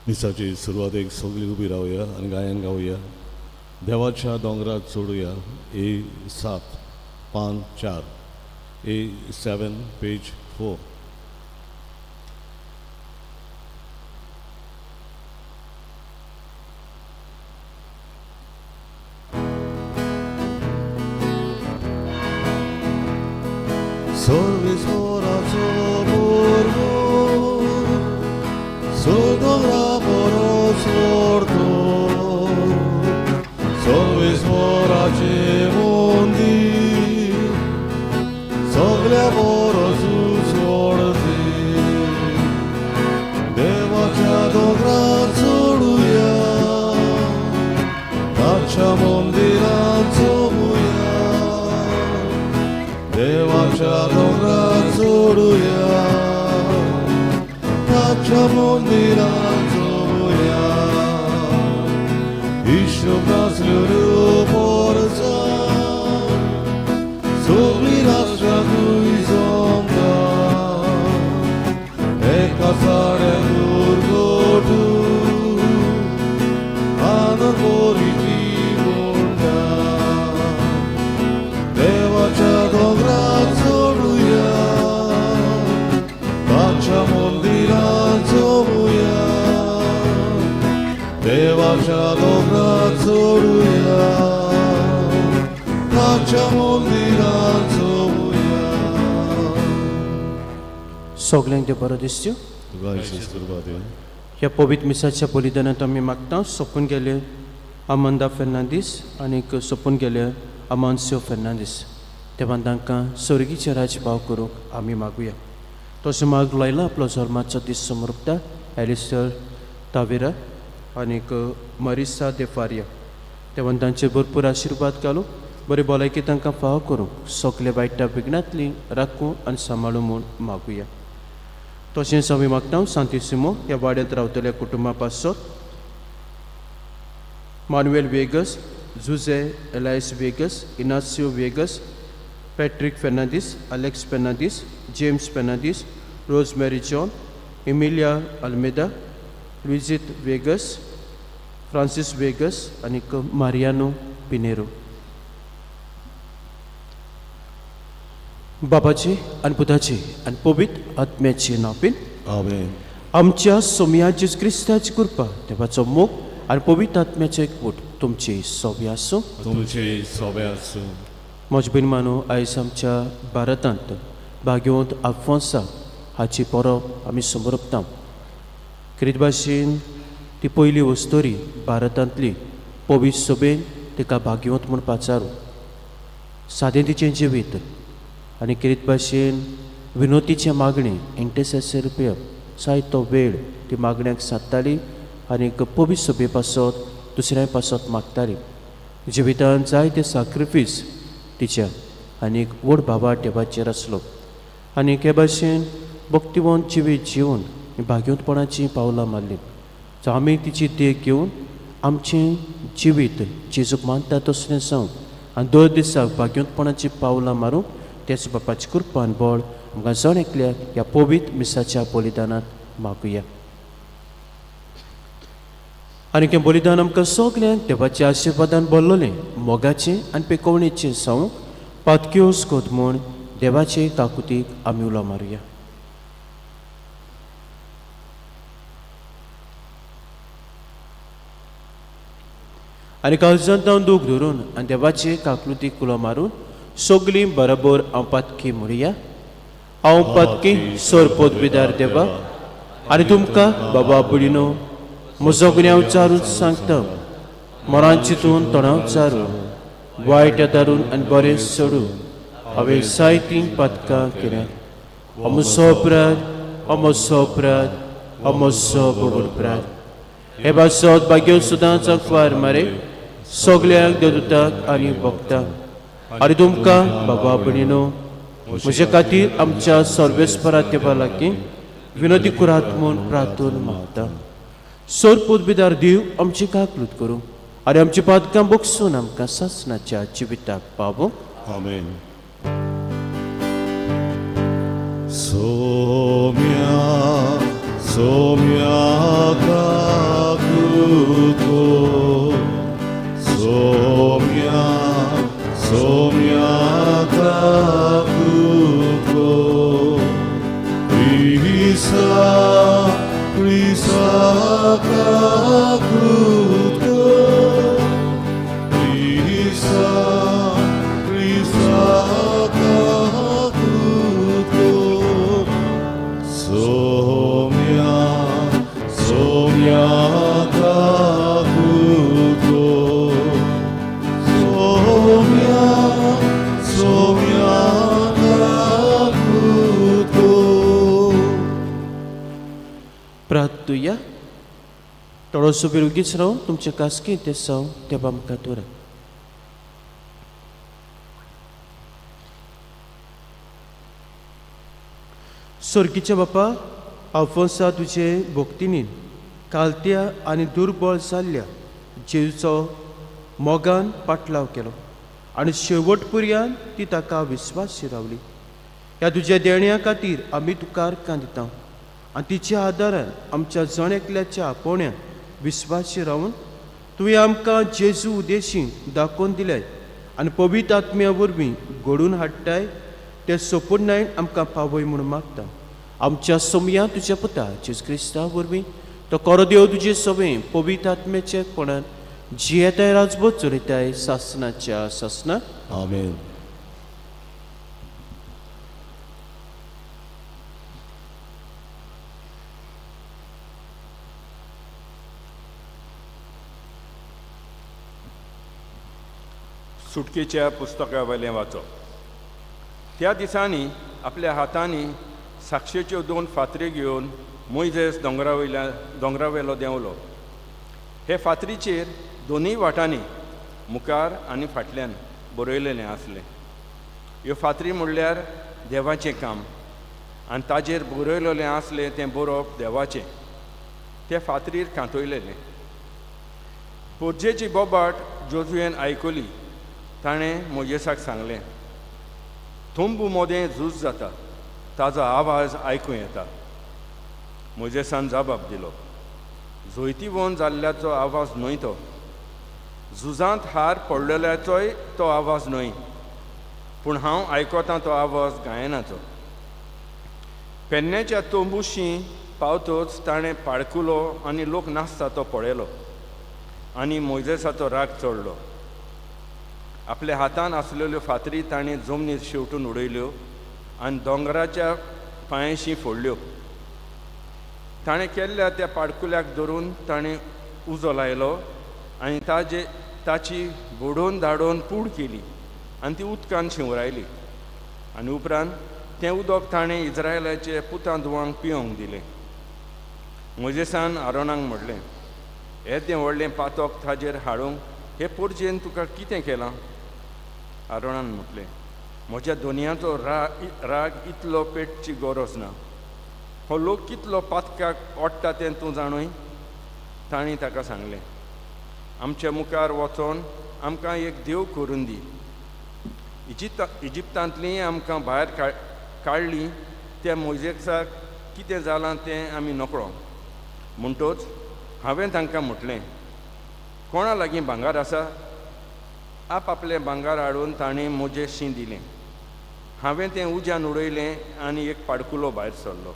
मिसाची सुरवातेक सगळीं उबी रावया आनी गायन गावया. देवाच्या दोंगरार चडुया. ए 7 पान 4, A7 page 4. सर्वेस्पराचो बरोबर दोंगरा परस व्हडलो, सर्वेस्पराचें मंदीर सगल्या परस व्हडलें. देवाच्या दोंगरार चडुया, ताच्या मंदिरांत चोवया. देवाच्या दोंगरार चडुया, ताच्या मंदिरांत चोवया. हिशोब नासल्यो पोरसां सगळीं राष्ट्रां थंय जमता. एका साड्यान उरगोटू आनंद भरिल्ली म्हणटा. देवाच्या दोंगरार चडुया, ताच्या मंदिरांत चोवया. देवाच्या दोंगरार चडुया, ताच्या मंदिरांत चोवया. सगल्यांक देव बरो दिसच्यो. तुका आशिश कृपा दी. ह्या पवित्र मिसाच्या बलिदानांत आमी मागता सोंपून गेले आमंदा फेर्नांदीस आनीक सोंपून गेले अमानस्यो फेर्नांदीस, तेव्हा तांकां स्वर्गीचें राज पाव करूंक आमी मागुया. तशें माग लायला आपलो जल्माचो दीस समर्पता एलिस्टर तावेरा आनीक मरिसा देफारिया, तेव्हा तांचेर भरपूर आशिर्वाद घालूं, बरी भलायकी तांकां फावो करूंक, सगळे वायटा विघ्नांतली राखूं आनी सांबाळूं म्हूण मागुया. तशेंच आमी मागता सांतिसिमो ह्या वाड्यांत रावतल्या कुटुंबा पासत Manuel Vegas, Jose Elias Vegas, Inacio Vegas, Patrick Fernandes, Alex Fernandes, James Fernandes, Rosemary John, Emilia Almeida, Luizita Vegas, Francis Vegas आनीक मारियानो पिनेरो. बाबाची आनी पुताची आनी पवित्र आत्म्याची नांवान. आमेन. आमच्या सोमया जेजू क्रिस्ताची कृपा, देवाचो मोग आनी पवित्र आत्म्याचो एकवट तुमची सोबी आसूं. तुमचे सोबे आसूं. म्हजे भयण मानो, आयज आमच्या भारतांत भाग्यवंत आल्फोन्सा हाची परब आमी समर्पता. क्रित भाशेन ती पयली वस्तोरी भारतांतली पवित्र सभेन तिका भाग्यवंत म्हूण पाचारू. सादें तिचें जिवीत आनी क्रित भाशेन विनोदीचें मागणें, इंटरसेसर प्रेयर, जायतो वेळ ती मागण्याक सादताली आनीक पवित्र सभे पासत दुसऱ्या पासत मागताली. जिवितांत जायते साक्रिफीस तिच्या आनीक व्हड भावा देवाचेर आसलो आनी हे भाशेन भक्तिवंत जिवीत जिवन भाग्यवंतपणाचीं पावलां मारलीं. सो आमी तिची देख घेवन आमचें जिवीत जेजूक मानता तसलें जावं आनी दर दिसाक भाग्यवंतपणाचीं पावलां मारूंक तेच बापाची कृपान बळ आमकां जण एकल्याक ह्या पवित्र मिसाच्या बलिदानांत मागुया. आनी हें बलिदान आमकां सगल्यांक देवाच्या आशिर्वादान भरलेलें मोगाचें आनी पेकोवणेचें जावंक पातक्योस कोत म्हूण देवाचे काकुतीक आमी उलो मारुया. आनी काळजांत हांव दूख धरून आनी देवाचे काकलुतीक उलो मारून सगलीं बरोबर हांव पातकी म्हणया. हांव पातकी सोर पदवीदार देवा आनी तुमकां बाबा भयणीनो म्हजो गुन्यांव चारून सांगता. मरान चिंतून तणाव चारू, वायट दारून आनी बरें सोडू हांवें जायतीं पातकां केल्यात. अमसो अपराध, अमसो अपराध, अमसो बबड अपराध. हे पासत भाग्य सुदांच अखबार मारे सगल्यांक देवदूताक आनी भक्तांक आनी तुमकां बाबा भयणीनो म्हजे खातीर आमच्या सर्वेस्परा देवा लागीं विनोदी कुरात म्हूण प्रार्थून मागता. सोर पदवीदार देव आमची काकलूत करूं आनी आमची पातकां बगसून आमकां सासणाच्या जिविताक पावों. आमेन. Saumya सोम्याका काकुतो Saumya Saumya काकुतो Krisa Krisa काकुतो Krisa Krisa काकुतो Somya Somya kakuto Somya Somya kakuto प्रार्थुया. थोडोसो वेळ उगीच रावन तुमचे कास्की तेसांव देवा मुखार दवरात. सोर्गीच्या बापा, आल्फोन्सा तुजे भक्तिनीन कालत्या आनी दुर्बळ जाल्ल्या जेजूचो मोगान पाटलाव केलो आनी शेवट पर्यंत ती ताका विस्वासी रावली. ह्या तुज्या देण्या खातीर आमी तुका अर्कां दिता आनी तिच्या आदारान आमच्या जण एकल्याच्या आपोवण्यान विस्वासी रावन तुवें आमकां जेजू उदेशी दाखोवन दिल्याय आनी पवित्र आत्म्या वरवीं घडोवन हाडटाय ते सोपूर्णायन आमकां पावय म्हूण मागता. आमच्या सोमया तुज्या पुता जेजू क्रिस्ता वरवीं तो कोरो देव तुजे सवे पवित्र आत्म्याच्या कोणान जियेताय राजबोध चलयताय सासनाच्या सासना. आमेन. सुटकेच्या पुस्तका वयलें वाचप. त्या दिसांनी आपल्या हातांनी साक्षेच्यो दोन फातरी घेवन मोयजेस दोंगरा दोंगरावेलो देंवलो. हे फातरीचेर दोनूय वाटांनी मुखार आनी फाटल्यान बरयलेलें आसलें. ह्यो फातरी म्हणल्यार देवाचें काम आनी ताजेर बरयलेलें आसलें तें बरोवप देवाचें. ते फातरीर कांतयलेलें. पोरजेची बोबाट जोजुयेन आयकली. ताणें मोजेसाक सांगलें, थंबू मोदें झूज जाता, ताजो आवाज आयकूं येता. मोजेसान जबाब दिलो, जैतिवंत जाल्ल्याचो आवाज न्हय तो, झुजांत हार पडलेल्याचोय तो आवाज न्हय, पूण हांव आयकतां तो आवाज गायनाचो. पेन्न्याच्या तंबूशी पावतच ताणें पाडकुलो आनी लोक नाचता तो पळयलो आनी मोयजेसाचो राग चडलो. आपल्या हातान आसलेल्यो फातरी ताणें जमनीर शेवटून उडयल्यो आनी दोंगराच्या पांयशी फोडल्यो. ताणें केल्ल्या त्या पाडकुल्याक धरून ताणें उजो लायलो आनी ताजे ताची बडोवन धाडोवन पूड केली आनी ती उदकान शिंवरायली आनी उपरांत तें उदक ताणें इज्रायलाचे पुतां धुवांक पिवंक दिलें. मोजेसान आरोनाक म्हणलें, येदें व्हडलें पातक ताजेर हाडूंक हे पोरजेन तुका कितें केलां? आरोणान म्हटलें, म्हज्या दोनयांचो राग इतलो पेटची गरज ना. हो लोक कितलो पातकाक ओडटा तें तूं जाणूय. तांणी ताका सांगलें, आमच्या मुखार वचोन आमकां एक देव करून दी. इजिप्तांतलीं आमकां भायर काडलीं त्या मोजेसाक कितें जालां तें आमी नकळो. म्हणटोच हांवें तांकां म्हटलें, कोणा लागीं भांगर आसा? आपआपलें भांगर हाडून ताणें म्हजें शीं दिलें. हांवें तें उज्यान उडयलें आनी एक पाडकुलो भायर सरलो.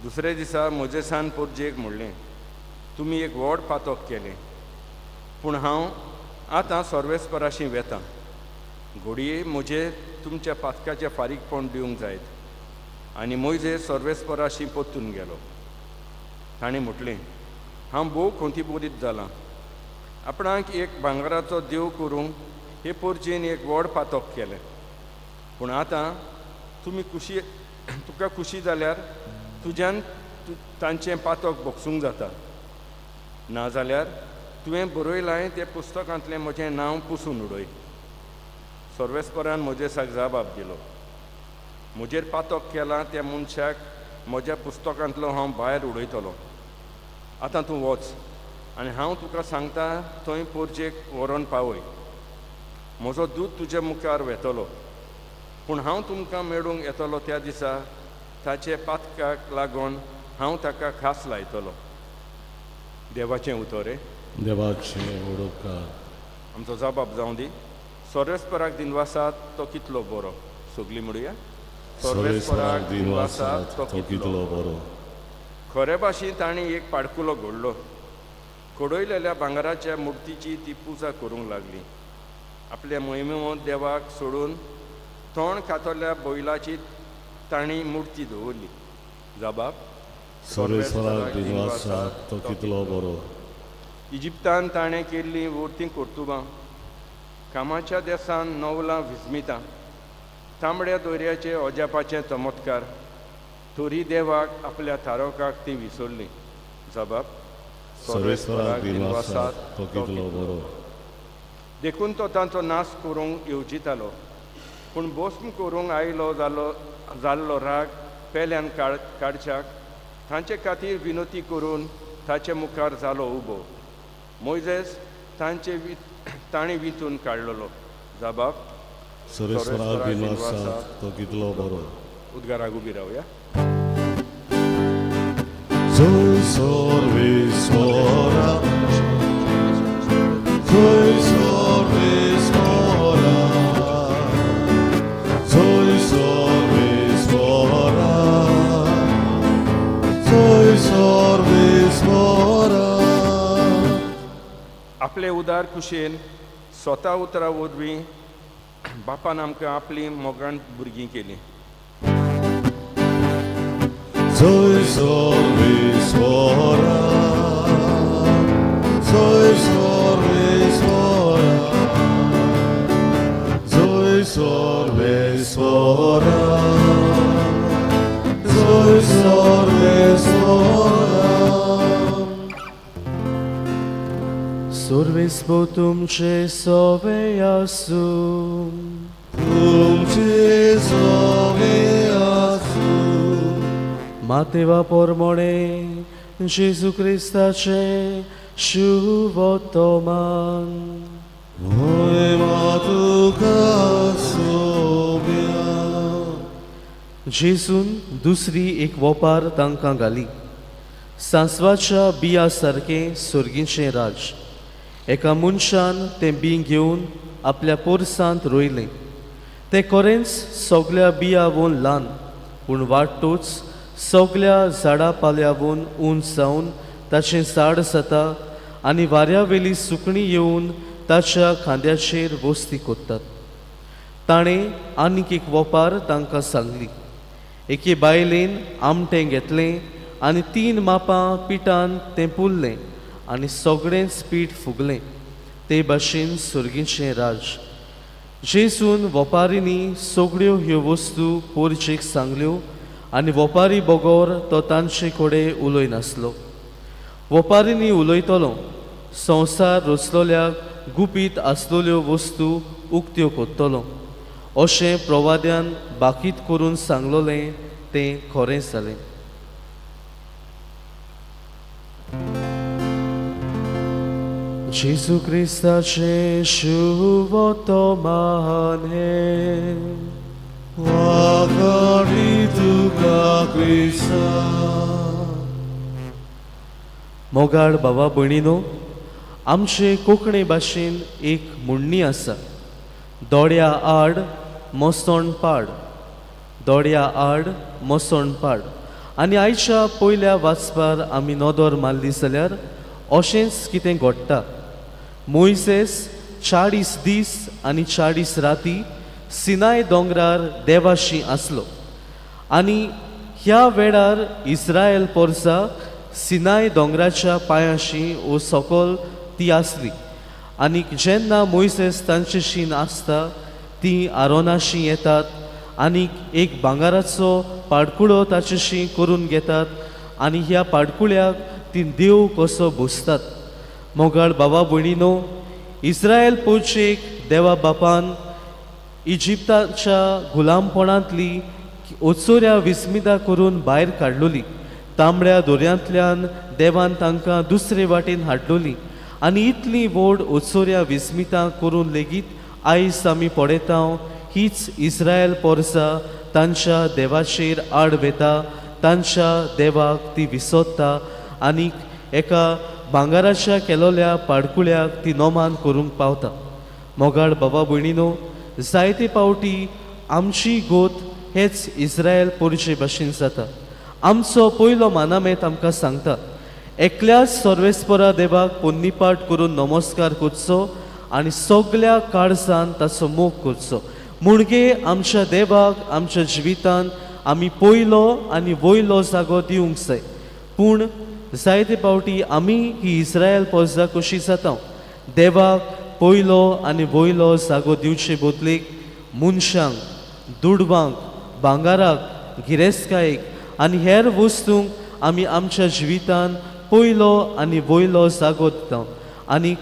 दुसऱ्या दिसा मोजेसान पोरजेक म्हणलें, तुमी एक व्हड पातक केलें, पूण हांव आतां सर्वेस्पराशी वेतां. घडये म्हजें तुमच्या पातकाचें फारीकपण दिवंक जायत. आनी मोयजे सर्वेस्पराशी परतून गेलो. ताणें म्हटलें, हांव भोव खोंतीबोरीत जालां. आपणाक एक भांगराचो देव करूंक हे पोरजेन एक व्हड पातक केलें. पूण आतां तुमी खुशी तुका खुशी जाल्यार तुज्यान तांचें पातक भोगसूंक जाता, नाजाल्यार तुवें बरयलां तें पुस्तकांतलें म्हजें नांव पुसून उडय. सर्वेस्परान मोजेसाक जबाब दिलो, म्हजेर पातक केलां त्या मनशाक म्हज्या पुस्तकांतलो हांव भायर उडयतलो. आतां तूं वच आनी हांव तुका सांगता थंय पोरजेक व्हरोन पावय. म्हजो दूत तुजे मुखार वेतलो, पूण हांव तुमकां मेळूंक येतलो त्या दिसा ताचे पातकाक लागून हांव ताका खास लायतलो. देवाचें उतर हे. देवाचें उडोवकार. आमचो जबाब जावं दी, सर्वेस्पराक दिनवासात, तो कितलो बरो. सगलीं म्हणुया. सर्वेस्पराक दिनवासात, तो कितलो बरो. खरे भाशेन तांणी एक पाडकुलो घडलो, खोडयलेल्या भांगराच्या मुर्तीची ती पुजा करूंक लागली. आपल्या महिमेवंत देवाक सोडून तोंड खातल्या बैलाची तांणी मुर्ती दवरली. जबाब. सर्वेस्पराक दिनवासात, तो कितलो बरो. इजिप्तान ताणें केल्लीं वर्तीं कर्तुबां, कामाच्या देसान नवलां विस्मितां, तांबड्या दोरयाचे अजापाचे चमत्कार, तरी देवाक आपल्या थारोकाक ती विसरली. जबाब. सर्वेस्पराक दिनवासात, तो कितलो बरो. देखून तो तांचो नाश करूंक येवजितालो, पूण भस्म करूंक आयलो जालो जाल्लो राग पेल्यान काडच्याक तांचे खातीर विनोती करून ताचे मुखार जालो उबो. मोयजेस तांचे ताणें विंचून काडलेलो. जबाब. सर्वेस्पराक दिनवासात, तो कितलो बरो. उद्गाराक उबी रावया. जय सर्वेस्परा, जय सर्वेस्परा, जय सर्वेस्परा, जय सर्वेस्परा. आपले उदार कुशेन स्वता उतरां वरवीं बापान आमकां आपली मोगान भुरगीं केलीं. जय सर्वेस्परा, जय सर्वेस्परा, जय सर्वेस्परा, जय सर्वेस्परा. सर्वेस्पो तुमचे सोवे आसूं. तुमचे सोवे आसूं. मातेवा पोरमोणे जेजू क्रिस्ताचे शुभोत्तमान. मोहिमा तुका सोब्या. जेजून दुसरी एक वोपार तांकां घाली. सांसवाच्या बिया सारकें सर्गीचें राज. एका मनशान तें बी घेवन आपल्या पोरसांत रोयलें. तें खरेंच सगल्या बियावून ल्हान, पूण वाडटूच सगल्या झाडा पाल्यावून उंच जावन ताचें झाड जाता आनी वाऱ्यावेली सुकणीं येवन ताच्या खांद्याचेर वस्ती कोत्तात. ताणें आनीक एक वोपार तांकां सांगली. एके बायलेन आमटें घेतलें आनी 3 मापां पिठान तें पुरलें आनी सगळेंच पीठ फुगलें. ते भाशेन सर्गीचें राज. जेजून वोपारींनी सगळ्यो ह्यो वस्तू पोरचेक सांगल्यो आनी वोपारी बगर तो तांचे कडेन उलयनासलो. वोपारींनी उलयतलो संवसार रचलोल्याक गुपीत आसलेल्यो वस्तू उक्त्यो कोत्तलो अशें प्रवाद्यान बाकीत करून सांगलोलें तें खरें जालें. जेजू क्रिस्ताचें शुभोत्तमान हें. वाखाणी तुका क्रिस्ता. मोगाळ बाबा भयणीनो, आमचे कोंकणी भाशेन एक म्हणणी आसा, दोड्या आड मसण पाड, दोड्या आड मसण पाड. आनी आयच्या पयल्या वाचपार आमी नदर मारली जाल्यार अशेंच कितें घडटा. मोयसेस 40 दीस आनी 40 राती सिनाय दोंगरार देवाशी आसलो आनी ह्या वेळार इस्रायल पोरसा सिनाय दोंगराच्या पांयाशी वो सकल ती आसली. आनी जेन्ना मोयसेस तांचेशी आसता ती आरोनाशी येतात आनी एक भांगराचो पाडकुळो ताचेशी करून घेतात आनी ह्या पाडकुळ्याक ती देव कसो बसतात. मोगाळ बाबा भयणीनो, इस्रायल पोचेक देवा बापान इजिप्ताच्या गुलामपणांतली ओचोऱ्या विस्मिता करून भायर काडलोली. तांबड्या दोऱ्यांतल्यान देवान तांकां दुसरे वाटेन हाडलोली आनी इतली व्हड ओचोऱ्या विस्मिता करून लेगीत आयज आमी पळयता हीच इस्रायल पोरसा तांच्या देवाचेर आड वेता, तांच्या देवाक ती विसरता आनी एका भांगराच्या केलोल्या पाडकुळ्याक ती नोमान करूंक पावता. मोगाळ बाबा भयणीनो, जायते पावटी आमची गोत हेच इस्रायल पोरचे भाशेन जाता. आमचो पयलो मानामेत आमकां सांगता, एकल्याच सर्वेस्परा देवाक पोन्नीपाट करून नमस्कार करचो आनी सगल्या काळजान ताचो मोग करचो. मुणगे आमच्या देवाक आमच्या जिवितान आमी पयलो आनी वयलो जागो दिवंक जाय. पूण जायते पावटी आमी ही इस्रायल पोरजा कशी जाता, देवाक पयलो आनी वयलो जागो दिवचे बदलेक मनशांक, दुडवांक, भांगाराक, गिरेस्तकायेक आनी हेर वस्तूंक आमी आमच्या जिवितान पयलो आनी वयलो जागो दिता आनी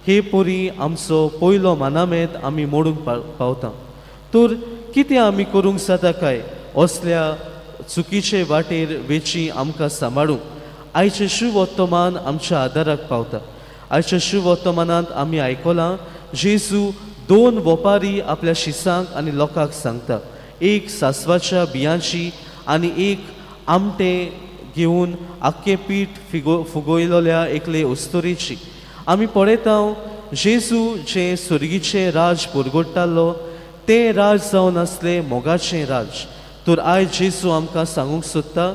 हे परी आमचो पयलो मानामेत आमी मोडूंक पावता. तर कितें आमी करूंक जाता काय असल्या चुकीचे वाटेर वेची आमकां सांबाळूंक? आयचें शुवर्तमान आमच्या आदाराक पावता. आयच्या शुवर्तमानांत आमी आयकलां, जेजू दोन वपारी आपल्या शिसांक आनी लोकांक सांगता, एक सासवाच्या बियांची आनी एक आमटें घेवन आख्खें पीठ फुगयलोल्या एकले अस्तुरेची. आमी पळयता जेजू जें सुर्गीचें राज पुरगोडटालो तें राज जावन आसलें मोगाचें राज. तर आयज जेजू आमकां सांगूंक सोदता,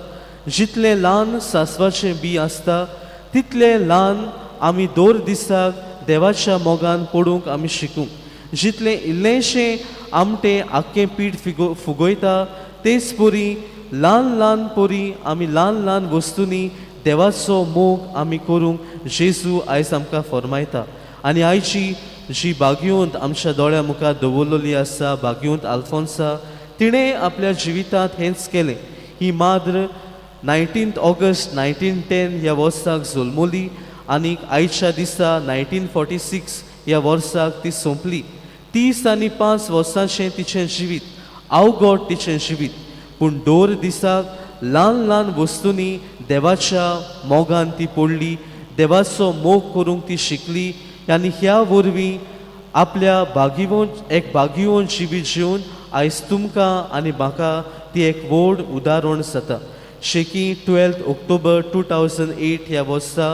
जितलें ल्हान सासवाचें बी आसता तितलें ल्हान आमी दर दिसाक देवाच्या मोगान पडूंक आमी शिकूंक. जितलें इल्लेंशें आमटें आख्खें पीठ फुगयता तेच परी ल्हान ल्हान परी आमी ल्हान ल्हान वस्तूंनी देवाचो मोग आमी करूंक जेजू आयज आमकां फरमायता. आनी आयची जी बागयोंत आमच्या दोळ्या मुखार दवरलेली आसा, बागयोंत आल्फोन्सा, तिणें आपल्या जिवितांत हेंच केलें. ही माद्र 19 ऑगस्ट 1910 ह्या वर्साक जल्मली आनी आयच्या दिसा 1946 ह्या वर्साक ती सोंपली. 30 आनी 5 वर्सांचें तिचें जिवीत, अवघड तिचें जिवीत, पूण दर दिसाक ल्हान ल्हान वस्तूंनी देवाच्या मोगान ती पडली, देवाचो मोग करूंक ती शिकली आनी ह्या वरवीं आपल्या भागिवंत एक भागिवंत जिवीत जिवन आयज तुमकां आनी म्हाका ती एक व्हड उदाहरण जाता. शेकी 12 ऑक्टोबर 2008 ह्या वर्सा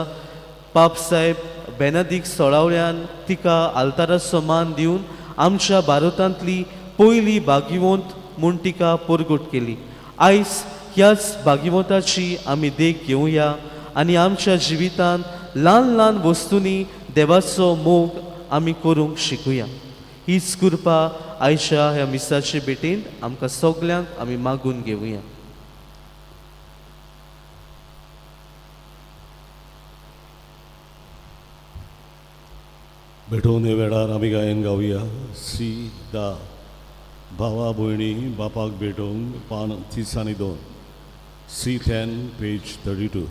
पाप साहेब बेनादीक 16व्यान तिका आल्ताराचो मान दिवन आमच्या भारतांतली पयली भागिवंत म्हूण तिका परगट केली. आयज ह्याच भागिवंताची आमी देख घेवया आनी आमच्या जिवितांत ल्हान ल्हान वस्तूंनी देवाचो मोग आमी करूंक शिकुया. हीच कृपा आयच्या ह्या मिसाचे भेटेंत आमकां सगल्यांक आमी मागून घेवया. भेटोवन हे वेळार आमी गायन गावया सी दा भावा भयणी बापाक भेटोवंक, पान 30 आनी 2, C10 page 32.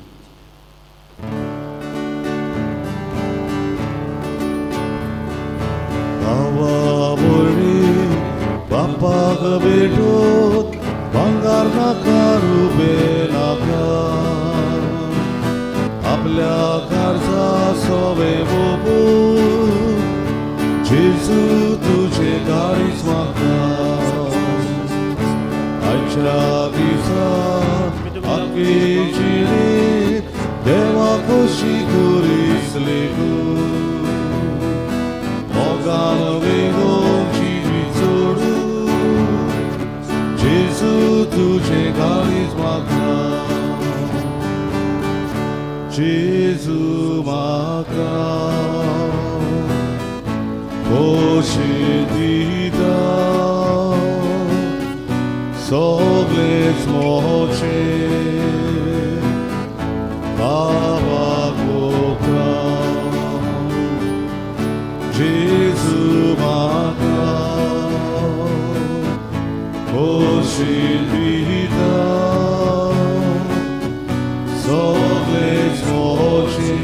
भावा भयणी बापाक भेटोत, भांगार नाका रुपे नाका, आपल्या कारजा सोवे बोबू, जेजू तुझे काळीज म्हाका. आयच्या दिसा आख्खी जिणेक देवा खोशी करीसले गो, मोगान वेगोवंक जिवीत जोडू, जेजू तुझे काळीज म्हाका, जेजू म्हाका खोशी दिता, सगळेच मोचे बाबा कोता, जेजू म्हाका खोशी दिता, सगळेच मोचे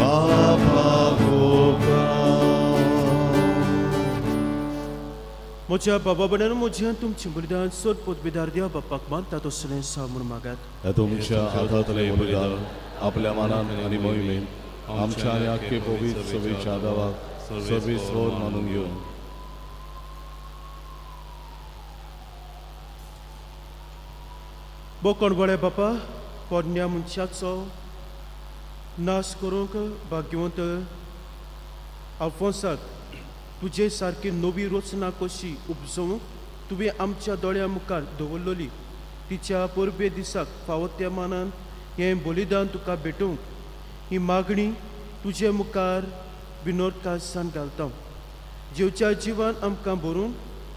बाबा कोता. म्हज्या बाबा बण्यान म्हज्यान तुमचें बलिदान सोद पोतबेदार देव बापाक मानता तसलें सा म्हूण मागात. ह्या तुमच्या हातांतलें बलिदान आपल्या मनान आनी मोहिमेन आमच्या आनी आख्खे पवित्र सभेच्या देवाक सर्वीस व्हर मानून घेवन. बोकोण बळे बापा, पोरण्या मनशाचो नाश करूंक भाग्यवंत आल्फोन्साक तुजे सारकी नवी रचना कशी उपजोवंक तुवें आमच्या दोळ्या मुखार दवरलोली तिच्या परबे दिसाक फावो त्या मानान हें बलिदान तुका भेटोवंक ही मागणी तुजे मुखार विनोद काळसान घालता. जेवच्या जिवान आमकां भरून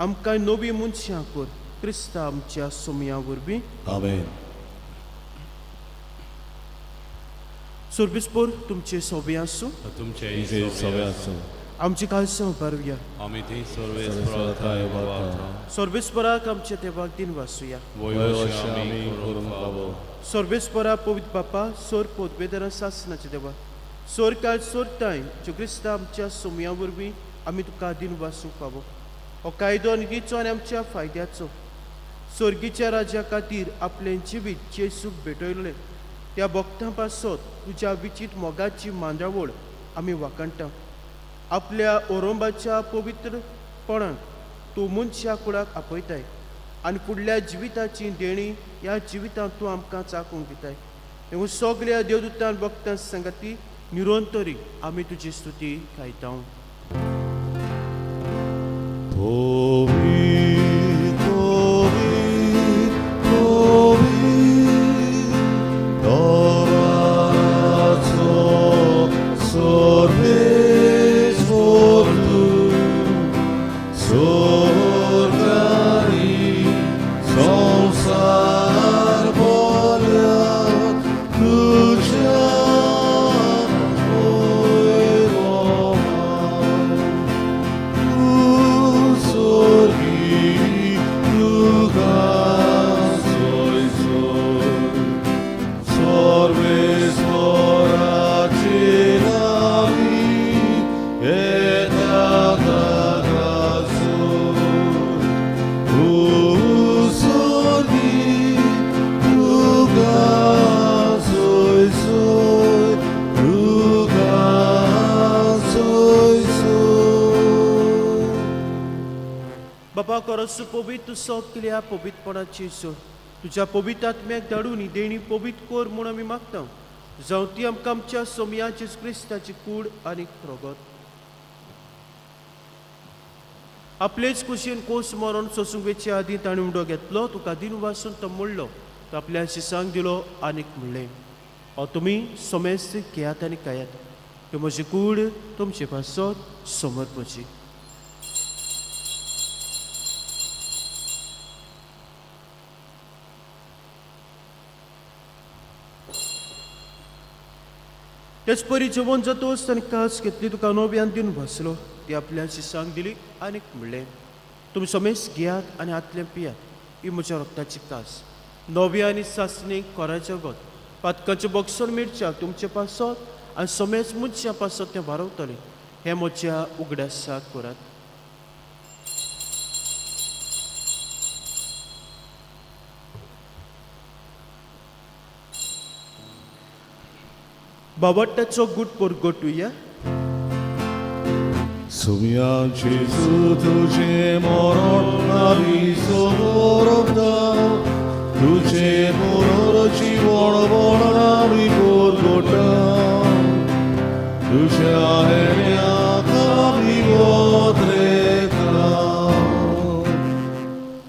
आमकां नवी मनशां कर क्रिस्ता आमच्या सोमया वरवीं. आमेन. सोर्बिसपोर तुमचे सोबे आसूं. तुमचे तुमचे सगळे आसूं. आमची कालसां उबारुया. आमी थंय सर्वेस्पराथाय उबारता. सर्वेस्पराक आमच्या देवाक दिन वासुया. वयवश आमी करूंक फावो. सर्वेस्परा पवित्र बापा सोर पोदवेदरा सासनाचे देवा सोर काल सोर ताय ज्यो क्रिस्ता आमच्या सोमया वरवीं आमी तुका दिन वासूंक फावो. हो कायदो आनी रिचो आनी आमच्या फायद्याचो सोर्गीच्या राज्या खातीर आपलें जिवीत जेसूक भेटयलें त्या भक्तां पासत तुज्या विचीत मोगाची मांडावळ आमी वाखाणटा. आपल्या ओरोंबाच्या पवित्रपणाक तूं मनशा कुळाक आपयताय आनी फुडल्या जिविताची देणी ह्या जिवितांत तूं आमकां चाकूंक दिताय. देखून सगल्या देवदूतान भक्तां सांगाती निरंतरी आमी तुजी स्तुती गायता. पवित्र, पवित्र, देवाचो सर्वेस्पर तूं, स्वर्ग आनी संवसार भरल्यात तुज्या वैभवान. तूं स्वर्गी तुका सोय सोय, सर्वेस्पराचे नांवी येता ताका सोय. तूं स्वर्गी तुका सोय सोय, तुका सोय सोय. बाबा करसो पवित्र सगल्या पवित्रपणाची सोड तुज्या पवित्र आत्म्याक धाडून ही देणी पवित्र कर म्हूण आमी मागता. जावं ती आमकां आमच्या सोमया जेजू क्रिस्ताची कूड आनी रगत. आपलेच कुशीन कोस मरण सोसूंक वेचे आदीं ताणें उडो घेतलो तुका दिन वासून तो मोडलो तो आपल्या शिसांक दिलो आनीक म्हणलें, हो तुमी सोमेस्त घेयात आनी खायात, ह्यो म्हजी कूड तुमचे पासत समर्पची. तेच परी जेवण जातोच ताणें कास घेतली तुका नव्यान दिवन बसलो ती आपल्या शिसांक दिली आनीक म्हणलें, तुमी समेस घेयात आनी हातलें पियात, ही म्हज्या रक्ताची कास नव्या आनी सासणीक कोराचें गत पातकाचें बक्षण मिरच्याक तुमचे पासत आनी समेस मनशां पासत तें वारवतलें. हें म्हज्या उगडासाक करात. बाबट्टाचो गुट परगटुया. सुम्या जेजू तुझे मरण आमी समर्पता, तुझे पुनर्जीवन म्हणून आमी परगटा, तुझ्या हेन्याक आमी वोद्रेता.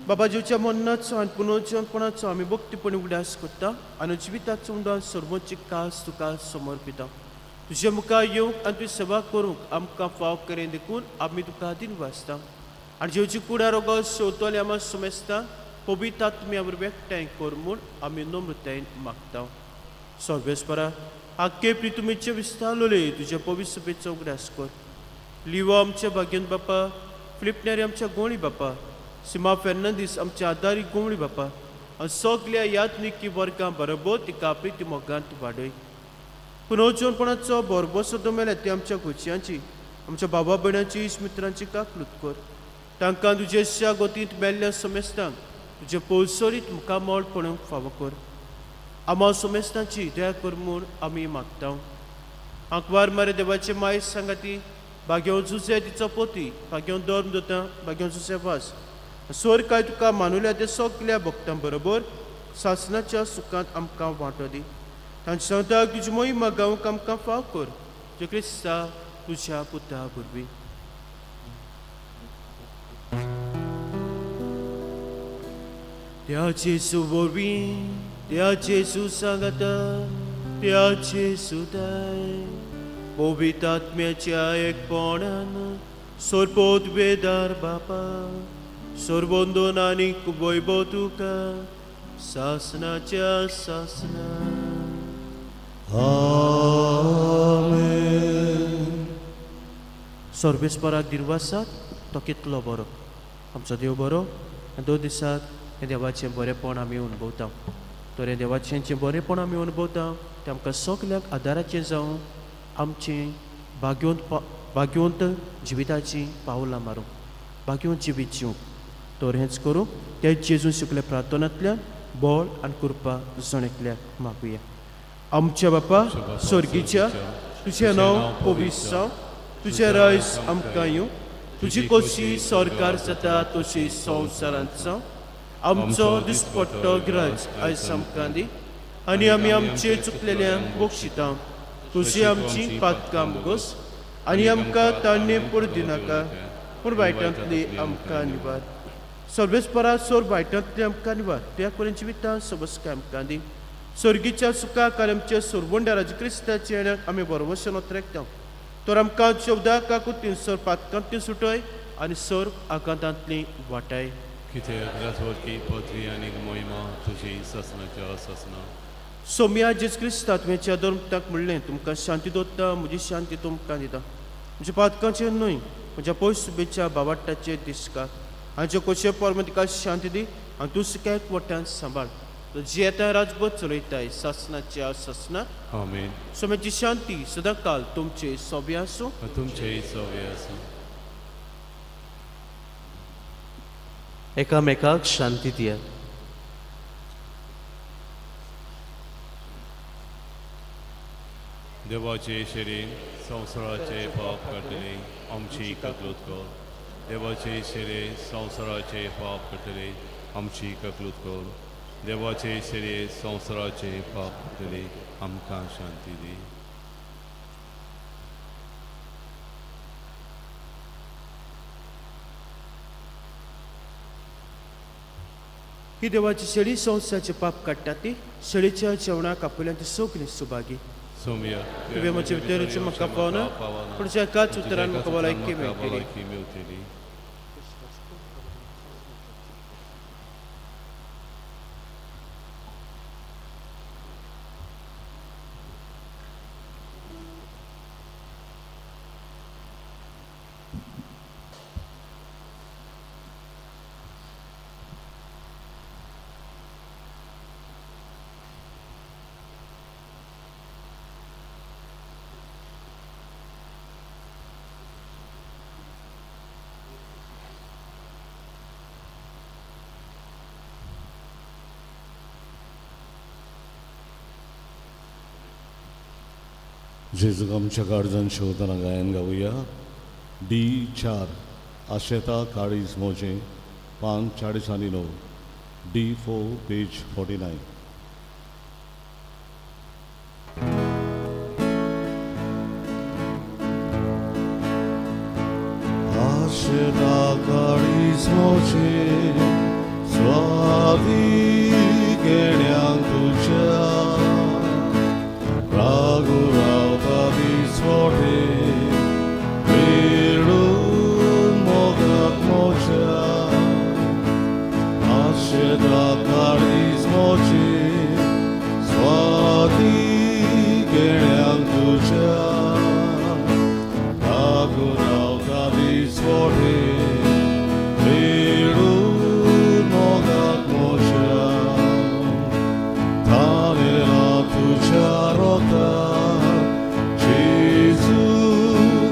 बाबा जेवच्या मरणाचो आनी पुनर्जीवनपणाचो आमी भक्तीपणी उगडास करता आनी जिविताचो उगडास सर्वोच्च कास तुका समर्पिता. तुजे मुखार येवंक आनी तुजी सेवा करूंक आमकां फाव करें देखून आमी तुका दिन वाचता आनी जेवची कुडा रोगो शेवतले आमा सुमेस्ता पवित्र आत्म्या वरवीं एकठांय कर म्हूण आमी नम्रतायेन मागता. सर्वेस्परा आख्खे प्रितुमीचे विस्तारलोले तुज्या पवित्र सभेचो उगडास कर. लिवो आमच्या भाग्यन बापा, फिलिपनेरी आमच्या गोंवळी बापा, सीमा फेर्नांदीस आमच्या आदारी गोंवळी बापा आनी सगल्या यात्निकी वर्गां बरोबर तिका प्रिती मोगांत वाडय. पुनर्जीवनपणाचो बोरबोसो मेल्या ती आमच्या घोचयांची आमच्या बाबा भयणांची मित्रांची काकलूत कर. तांकां तुजेच्या गोतींत मेल्ल्या समेस्तांक तुजे पोलसरीत मुखामळ पळोवंक फावो कर. आमा समेस्तांची दया कर म्हूण आमी मागता. आंकवार मारे देवाचे माय सांगाती भाग्यो जुजे तिचो पोती भाग्यो धर्म दोता भाग्यो जुजे वास स्वर काय तुका मानुल्या ते सगल्या भक्तां बरोबर सासनाच्या सुखांत आमकां वांटो दी. तांच्या सांगताक तुजी मोहिमा गावंक आमकां फाव कर, जे क्रिस्ता तुज्या पुता वरवीं. त्या जेजू वरवीं, त्या जेजू सांगाता, त्या जेजू दाय पवित्र आत्म्याच्या एकपणान सोरपोत वेदार बापा, सोरबंदून आनी वैभव तुका सासनाच्या सासना. आमेन. सर्वेस्पराक दिर्वासात, तो कितलो बरो. आमचो देव बरो आनी दोन दिसाक हें देवाचें बरेंपण आमी अणभवता. तर हें देवाचें जें बरेंपण आमी अणभवता तें आमकां सगल्यांक आदाराचें जावं, आमचें भाग्योंत भाग्योंत जिविताचीं पावलां मारूंक, भाग्योंत जिवीत जिवंक. तर हेंच करूं ते जेजून शिकले प्रार्थनांतल्यान बळ आनी कृपा जण एकल्याक मागुया. आमच्या बापा स्वर्गीच्या, तुजें नांव पवित्र जावं, तुजें रायज आमकां येवं, तुजी कशी सरकार जाता तशी संवसारांत जावं. आमचो दिसपट्टो ग्राज आयज आमकां दी आनी आमी आमचे चुकलेल्यांक बक्षिता, तुजी आमची पातकां गोस आनी आमकां तान्ने पडूं दिनाका, पूण वायटांतली आमकां निवार. सर्वेस्परा सोर वायटांतली आमकां निवार, तुज्या पर्यंत जिविता सबस्काय आमकां दी. स्वर्गीच्या सुखाक आनी आमच्या सुरवंड्या क्रिस्ताच्या येण्याक आमी बरोवशन ओतरेकता. तर आमकां चवदा काकू सर पातकांतली सुटय आनी सर आकांतांतली वाटाय. कित्याक राजवटकी पदवी आनी मोहिमा तुजी सासनाच्या सासना. सोम्या जेज क्रिस्ता, तुवें धर्मताक म्हणलें, तुमकां शांती दवरता, म्हजी शांती तुमकां दिता. म्हज्या पातकांचेर न्हय, म्हज्या पयसुबेच्या बावाट्टाचेर दिसका हांचे कशे परम तिका शांती दी आनी तूं सुक्याक वट्टान सांबाळ. जियेता राजभर चलयताय सासनाच्या सासना. आमेन. सोम्याची शांती सदांकाल तुमचे सोबे आसूं. तुमचेय सोबे आसूं. एकामेकाक शांती दियात. देवाचे शरीर संवसाराचे पाप काडटले, आमची ककलूत कर. देवाचे शरीर संवसाराचे पाप काडटले, आमची ककलूत कर. देवाचे शरीर संवसाराचे पाप काडटले, आमकां शांती दी. ही देवाची शेळी, संवसाराचे पाप काडटा ती. शेळीच्या जेवणाक आपल्यान ती सगळीं सुभागी. सोम्या, तुवें म्हजे भितर म्हाका पावना, पूण ज्या एकाच उतरान म्हाका भलायकी मेळटली. भलायकी मेळटली. जेजूक आमच्या काळजान शेवतना गायन गावया. डी 4, आशेता काळीज मोजें, पान 49, D 4, page 49. आशेता काळीज मोजें स्वादी घेण्यांक तुज्या, रागू रावता दिसवटे वेळून मोगाक मोज्या. आशेता काळीज मोजें स्वाती घेण्यांक तुज्या, रागू रावता दिसवटे वेळून मोगाक मोज्या. तानेला तुझ्या रोता जेजू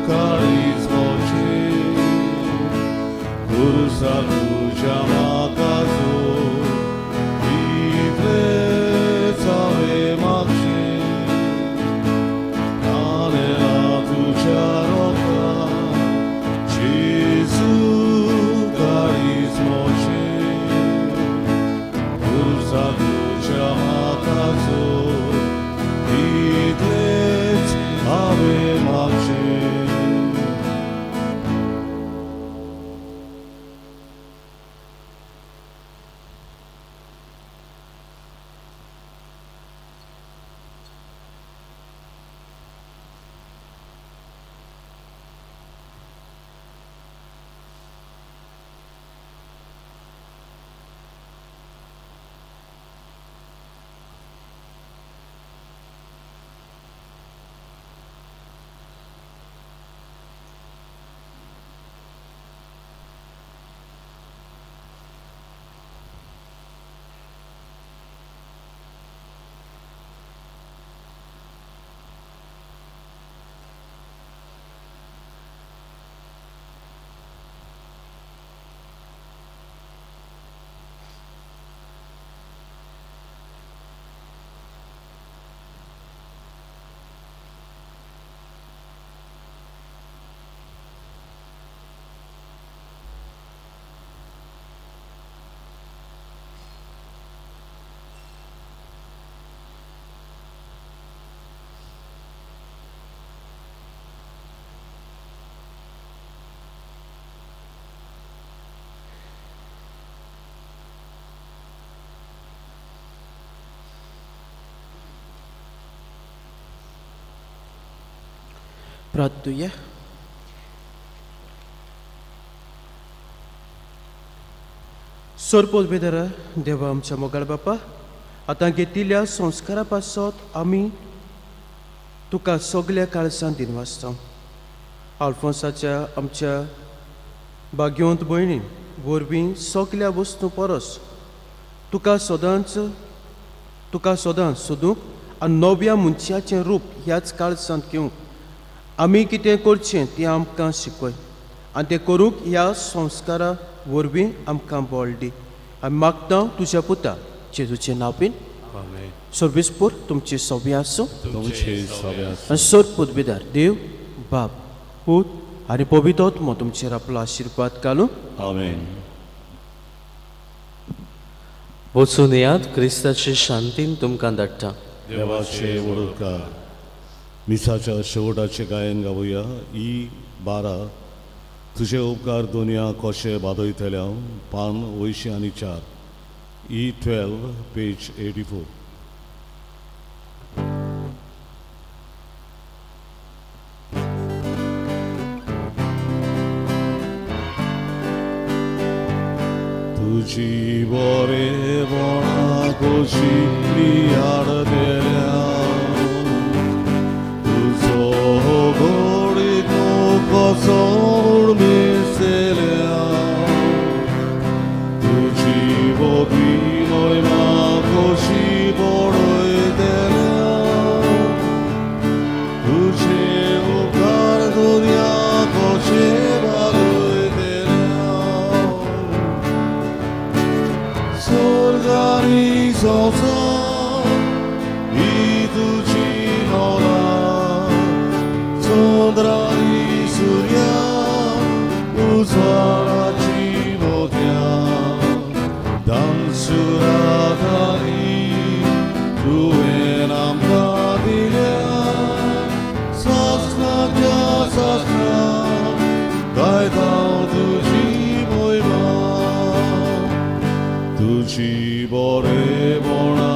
काळीज मोजें, खुर्सा तुझ्या म्हाका जोर इतलेंच हांवें मागचें. तानेला तुझ्या रोता जेजू काळीज मोजें, खुर्सा तुझ्या म्हाका जोर प्रार्थुया. सोरपोत बेदरा देवा आमच्या मोगाळ बापा, आतां घेतिल्ल्या संस्कारा पासत आमी तुका सगल्या काळसान दिनवासता. आल्फोन्साच्या आमच्या भाग्यवंत भयणी वरवीं सगल्या वस्तू परस तुका सदांच सोदूंक आनी नव्या मनशाचें रूप ह्याच काळसांत घेवंक आमी कितें करचें तें आमकां शिकय आनी तें करूंक ह्या संस्कारा वरवीं आमकां बळ दी. आमी मागता तुज्या पुता जेजूचें नांव. आमेन. सर्वीसपूर तुमची सवी आसूं. तुमचे सगळ्या. आनी सोर पुदबेदार देव बाप, पूत आनी पवित्र तुमचेर आपलो आशिर्वाद घालूं. आमेन. वचून येयात. क्रिस्ताचे शांतीन तुमकां धाडटा. देवाचे वडोदकार. मिसाच्या शेवटाचे गायन गावया. ई 12, तुजे उपकार दोनया कशे बादयतले, पान 84, ई 12, पेज 84. तुजी बरेपणा कशी हाडतल्या, तुजो घोडीको कसो मिसल्या, तुजी बगी मोहिमा कशी बडयतल्या, तुझे उपकार दुनिया कशे बालयतल्या. स्वर्गारी संवसार ही तुजी नोरा, चंद्रारी सुर्या उजवाडाची मोत्या, दानसुराधारी तुवें आमकां दिल्या, सासणाच्या सासणा गायता तुजी मोहिमा. तुजी बरेपणा.